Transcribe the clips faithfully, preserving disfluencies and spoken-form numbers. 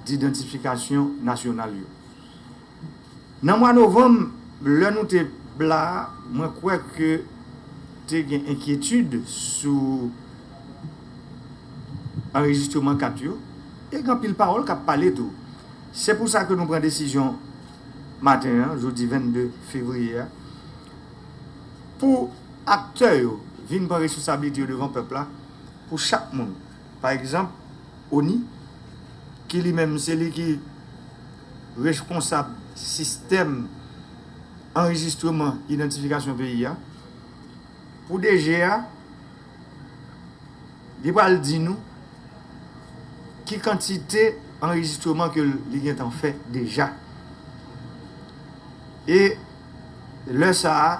didantifikasyon nasyonal yo. Nan mwa novanm, lè nou te la a, mwen kwè ke te gen enkyetid sou anrejistreman kat yo, e gen anpil pawòl k ap pale tou. Se pou sa ke nou pran desizyon maten an, jodi vennde fevriye a, pou aktè yo vin pran responsablite yo devan pèp la, pou chak moun. Pa egzanp, ONI, ki li menm se li ki responsab sistèm anrejistreman idantifikasyon peyi a, pou DG a, li pral di nou ki kantite anrejistreman ke li gentan fè deja. E lè sa a,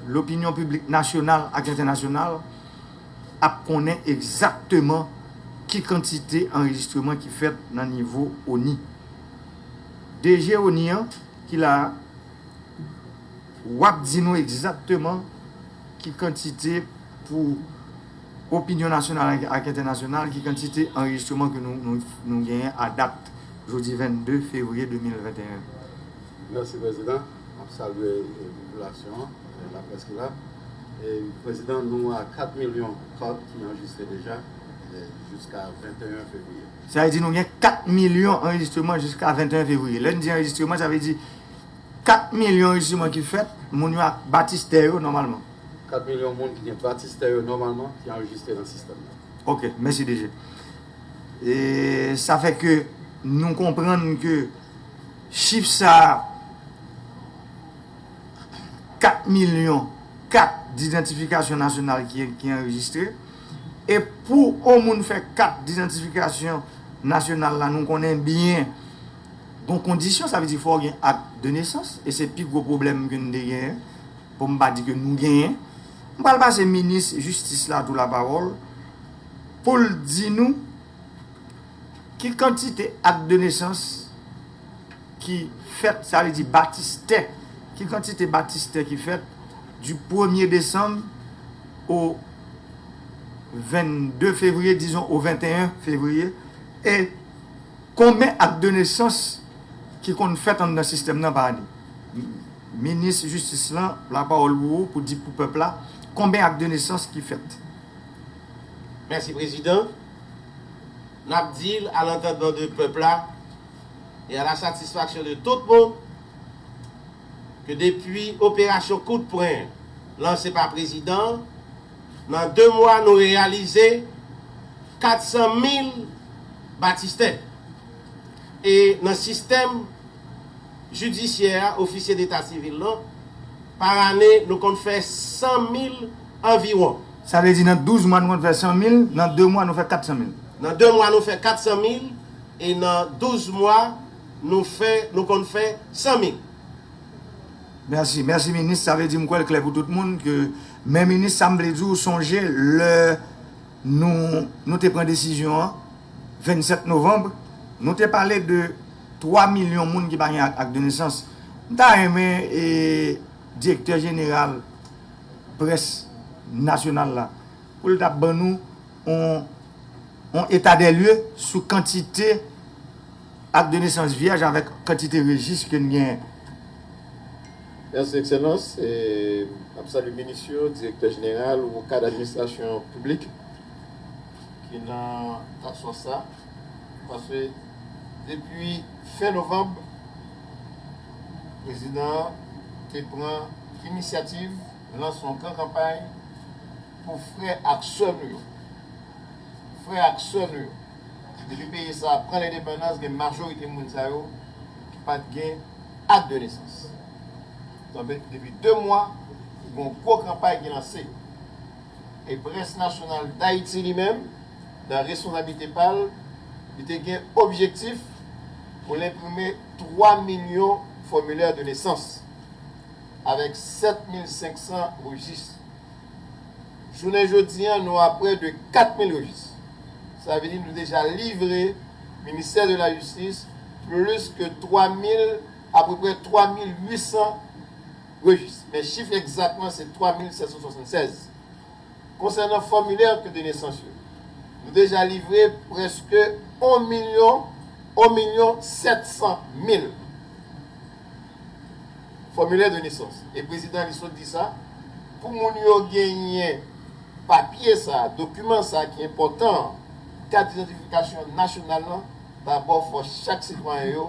lopinyon piblik nasyonal ak entènasyonal ap konnen egzakteman ki kantite anrejistreman ki fèt nan nivo ONI. DG ONI an ki la a, w ap di nou egzakteman ki kantite pou opinyon nasyonal ak, ak entènasyonal, ki kantite anrejistreman ke nou, nou, nou genyen a dat jodi vennde fevriye de mil venteyen. Mèsi, Prezidan. M ap salye, eh, popilasyon an, eh, laprès ki la. E, Prezidan, nou a kat milyon kat ki anrejistre deja, eh, jiska venteyen fevriye. Sa vle di nou gen kat milyon anrejistreman jiska venteyen fevriye. Lè n di anrejistreman, sa vle di kat milyon anrejistreman ki fèt, moun yo ak batistè yo nòmalman. Kat milyon moun ki gen batistè yo nòmalman ki anrejistre nan sistèm nan. Ok, mèsi DG. E sa fè ke nou konprann ke chif sa a, kat milyon kat didantifikasyon nasyonal ki, ki anrejistre. E pou yon moun fè kat didantifikasyon nasyonal la, nou konnen byen, gon kondisyon, sa vle di fò w gen ak de nesans, e se pi gwo pwoblèm ke n te genyen, pou m pa di ke nou genyen. M pral pase minis jistis la tou lapawòl, pou l di nou ki kantite ak de nesans ki fèt, sa vle di batistè, ki kantite batistè ki fèt du premye desanm au vennde fevriye, dizon, au venteyen fevriye, e konbyen ak de nesans ki konn fèt anndan sistèm nan pa ane? Minis jistis lan, lapawòl pou ou, pou di pou pèp la, konbyen ak de nesans ki fèt? Mèsi, Prezidan. N ap di l, à l'entendement de pèp la, e à la satisfaction de tout moun, ke depi operasyon kout pwen lanse pa Prezidan an, nan de mwa, nou reyalize kat san mil batistè. E nan sistèm jidisyè a, ofisye deta sivil lan, pa ane, nou konn fè san mil anviwon. Sa vle di nan douz mwa, nou konn fè san mil, nan de mwa, nou fè kat san mil. Nan de mwa, nou fè kat san mil, e nan douz mwa, nou fè, nou konn fè san mil. Mèsi, mèsi, minis. Sa vle di, m kwè l klè pou tout moun ke, men minis, sa m vle di w, sonje lè nou, nou te pran desizyon an, vennsèt novanm, nou te pale de twa milyon moun ki pa gen ak, ak de nesans. M ta renmen, e, direktè jeneral près nasyonal la, pou l ta ban nou yon, yon état des lieux sou kantite ak de nesans vyèj avèk kantite rejis ke n genyen. Mèsi, Ekselans. E, m ap salye minis yo, direktè jeneral ou kad administrasyon piblik ki nan task force sa. Paske depi fen novanm, prezidan an te pran inisyativ lanse yon gran kanpay pou frè ak sè nou yo. Frè ak sè nou yo. Depi peyi sa a pran lendepandans, gen majorite moun sa yo ki pa t gen ak de nesans. Donk, depi de mwa, gen yon gwo kanpay ki lanse. E Près Nasyonal Dayiti li menm, nan responsablite pa l, li te gen objektif pou l enprime twa milyon fòmilè de nesans, avèk sèt mil senk san rejis. Jounen jodi an, nou a prè de kat mil rejis. Sa vle di nou deja livre Ministè de la Jistis plis ke twa mil, apeprè twa mil uit san rejis. Men chif egzakteman se twa mil sèt san swasannsèz. Konsènan fòmilè de nesans yo, nou deja livre prèske yon milyon On milyon sèt san mil fòmilè de nesans. E prezidan li sot di sa, pou moun yo genyen papye sa, dokiman sa ki enpòtan, kat idantifikasyon nasyonal lan, dabò fò chak sitwayen yo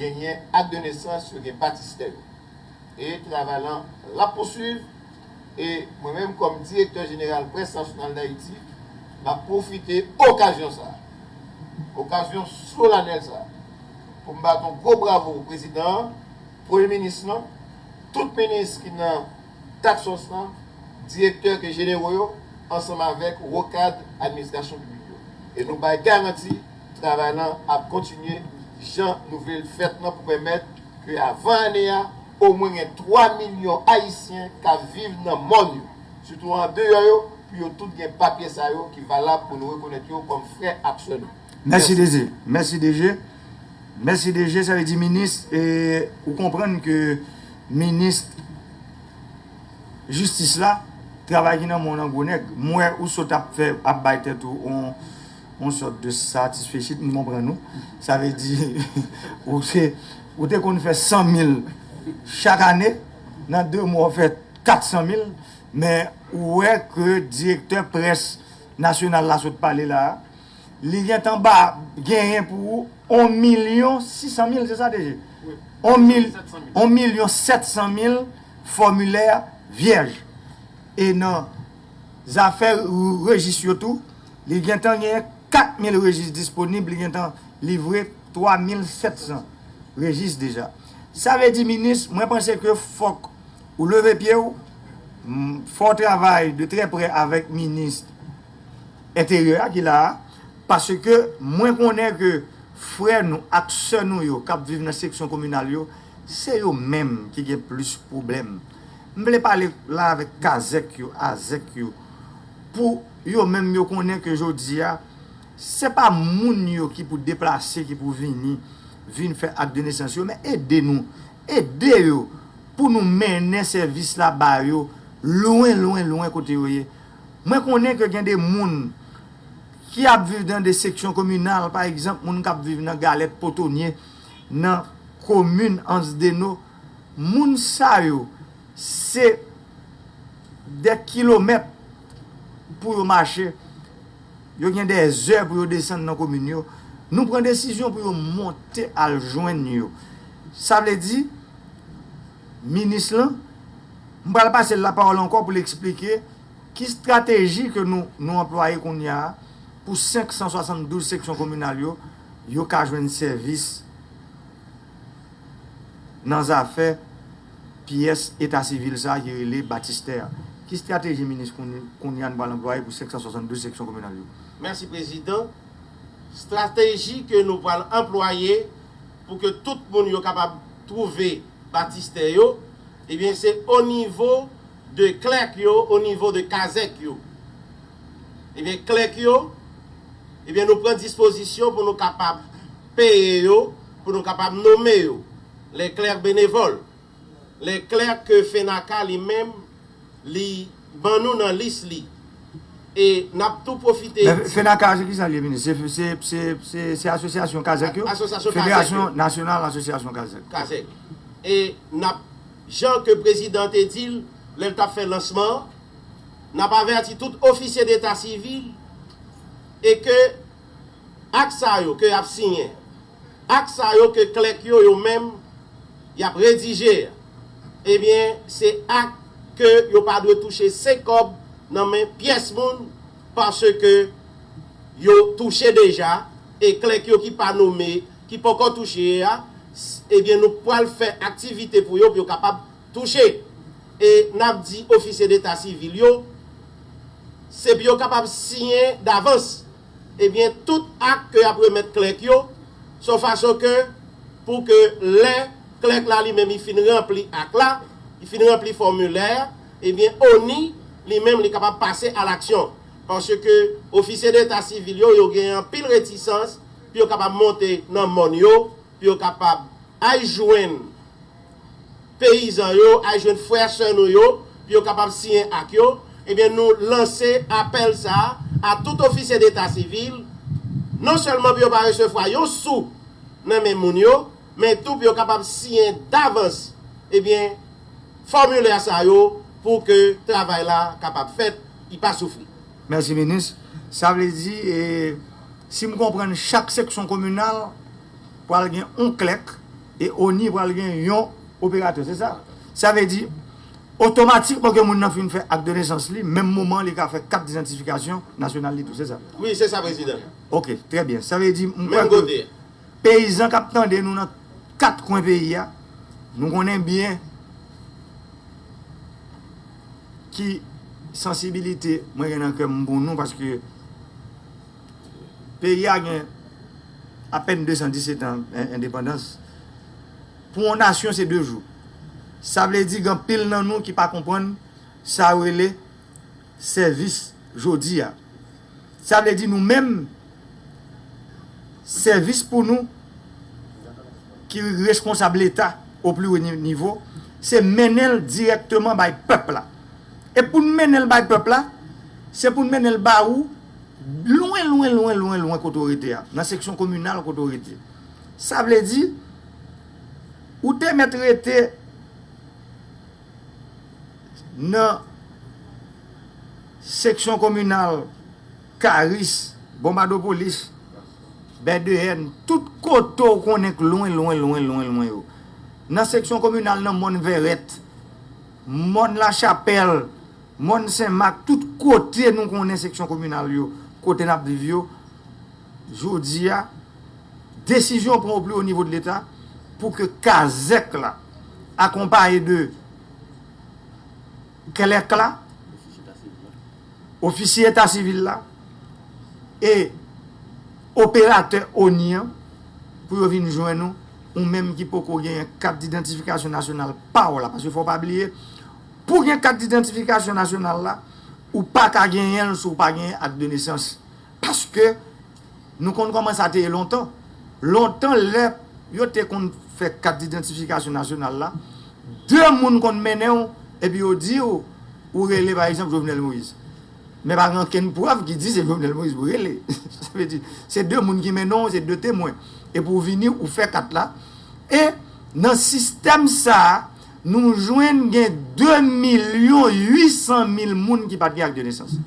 genyen ak de nesans, yo gen batistè yo. E travay lan l ap pouswiv. E mwen menm, kòm direktè jeneral Près Nasyonal Dayiti, m ap pwofite okazyon sa a, okazyon solanèl sa a, pou m bat yon gwo bravo pou prezidan an, premye minis lan, tout minis ki nan task force lan, direktè ke jenero yo, ansanm avèk wo kad administrasyon piblik yo. E nou bay garanti, travay lan ap kontinye jan nou vle l fèt lan pou pèmèt ke avan ane a, omwen gen twa milyon Ayisyen k ap viv nan mòn yo, sitou andeyò yo, pou yo tout gen papye sa yo ki valab pou nou rekonèt yo kòm frè ak sè nou. Mèsi, mèsi. D G. Mèsi, D G. Mèsi, D G. Sa vle di minis, e, ou konprann ke minis jistis la, travay ki nan men w nan gwo nèg. M wè ou sot ap fè, ap bay tèt ou on, on sòt de satisfechit, m konprann ou. Sa vle di, ou te, ou te konn fè san mil chak ane, nan de mwa w fè kat san mil, men ou wè ke direktè près nasyonal la sot pale la a, li gentan ba, genyen pou ou on milyon sis san mil, se sa, D G? Wi. On mil, sèt san mil. On milyon sèt san mil fòmilè vyèj. E nan zafè r-, rejis yo tou, li gentan genyen kat mil rejis disponib, li gentan livre twa mil sèt san rejis deja. Sa vle di, minis, mwen panse ke fòk ou leve pye w, m, fè w travay de trè prè avèk minis enteryè a ki la a, paske mwen konnen ke frè nou ak sè nou yo k ap viv nan seksyon kominal yo, se yo menm ki gen plis pwoblèm. M vle pale la avèk kazèk yo, azèk yo, pou yo menm yo konnen ke jodi a, se pa moun yo ki pou deplase, ki pou vini, vin fè ak de nesans yo, men ede nou, ede yo pou nou mennen sèvis la ba yo lwen, lwen, lwen kote yo ye. Mwen konnen ke gen de moun ki ap viv nan de seksyon kominal, pa egzanp, moun k ap viv nan Galèt Potonye, nan komin Ansdeno, moun sa yo, se dè kilomèt pou yo mache, yo gen dè zè pou yo desann nan komin yo. Nou pran desizyon pou yo monte al jwenn yo. Sa vle di, minis lan, m pral pase l lapawòl ankò pou l eksplike ki estrateji ke nou, nou anplwaye kounye a pou senk san swasanndouz seksyon kominal yo, yo ka jwenn sèvis nan zafè pyès eta sivil sa a ki rele batistè a. Ki estrateji minis kounye, kounye a nou pral anplwaye pou senk san swasanndouz seksyon kominal yo? Mèsi, prezidan. Estrateji ke nou pral anplwaye pou ke tout moun yo kapab twouve batistè yo, ebyen, se o nivo de klèk yo, o nivo de kazèk yo. Ebyen, klèk yo, ebyen, nou pran dispozisyon pou nou kapab peye yo, pou nou kapab nonmen yo, les clercs bénévoles, les clercs ke FENACA li menm, li ban nou nan lis li. E n ap tou pwofite Men di FENACA, se ki sa l ye, minis? Se, se, se, se, se asosyasyon kazèk yo? Asosyasyon kazèk yo. Federasyon Nasyonal Asosyasyon Kazèk. Kazèk. E n ap, jan ke prezidan te di l, lè l t ap fè lansman an, n ap avèti tout ofisye deta sivil e ke ak sa yo ke y ap siyen, ak sa yo ke klèk yo, yo menm, y ap redije a, ebyen, se ak ke yo pa dwe touche senk kòb nan men pyès moun, paske yo touche deja, e klèk yo ki pa nonmen, ki poko touche a, s-, ebyen, nou pral fè aktivite pou yo, pou yo kapab touche. E n ap di ofisye deta sivil yo, se pou yo kapab siyen davans, ebyen, tout ak ke y ap remèt klèk yo, se yon fason ke, pou ke lè klèk la li menm li fin ranpli ak la, li fin ranpli fòmilè a, ebyen, ONI li menm li kapab pase a laksyon. Paske ofisye deta sivil yo, yo gen anpil retisans pou yo kapab monte nan mòn yo, pou yo kapab al jwenn peyizan yo, al jwenn frè sè nou yo, pou yo kapab siyen ak yo, ebyen, nou lanse apèl sa a a tout ofisye deta sivil, non sèlman pou yo pa resevwa yon sou nan men moun yo, men tou pou yo kapab siyen davans, ebyen, fòmilè sa yo pou ke travay la kapab fèt, li pa soufri. Mèsi, Minis. Sa vle di, e, si m konprann, chak seksyon kominal pral gen yon klèk e ONI pral gen yon operatè, se sa? Sa vle di, otomatikman ke moun nan fin fè ak de nesans li, menm moman li ka fè kat idantifikasyon nasyonal li tou, se sa? Wi, se sa, Prezidan. Ok, trè byen. Sa vle di, m kwè ke peyizan k ap tande nou nan kat kwen peyi a, nou konnen byen ki sansibilite mwen gen nan kè m pou nou, paske peyi a gen apèn de san disèt an en-, endepandans. Pou yon nasyon, se de jou. Sa vle di, gen anpil nan nou ki pa konprann sa yo rele sèvis jodi a. Sa vle di, nou menm, sèvis pou nou ki responsab Leta o pli wo ni-, nivo, se mennen l dirèkteman bay pèp la. E pou n mennen l bay pèp la, se pou n mennen l ba ou lwen, lwen, lwen, lwen, lwen kote w rete a, nan seksyon kominal kote w rete. Sa vle di, ou te mèt rete nan seksyon kominal Karis, Bonbadopolis, Bèdeyèn, tout kote w konnen k lwen, lwen, lwen, lwen, lwen yo. Nan seksyon kominal nan Mòn Vèrèt, Mòn Lachapèl, Mòn Sen Mak, tout kote nou konnen seksyon kominal yo, kote n ap viv yo, jodi a, desizyon pran o pli wo nivo de Leta pou ke kazèk la, akonpaye de klèk la, ofisye eta sivil la e operatè ONI an, pou yo vin jwenn ou, ou menm ki poko genyen kat idantifikasyon nasyonal pa w la. Paske fò w pa bliye, pou gen kat idantifikasyon nasyonal la, ou pa ka genyen l si w pa genyen ak de nesans. Paske nou konn kòman sa te ye lontan. Lontan, lè yo te konn fè kat idantifikasyon nasyonal la, de moun konn mennen w, epi yo di w, ou rele, pa egzanp, Jovenel Moïse. Men pa gen okenn prèv ki di se Jovenel Moïse pou rele. Sa vle di, se de moun ki mennen w, se de temwen. Epi w vini, ou fè kat la. E nan sistèm sa a, nou jwenn gen de milyon uit san mil moun ki pa t gen ak de nesans.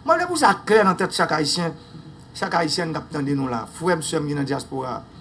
Mwen vle pou sa klè nan tèt chak Ayisyen, chak Ayisyèn k ap tande nou la, frè m, sè m ki nan dyaspora a.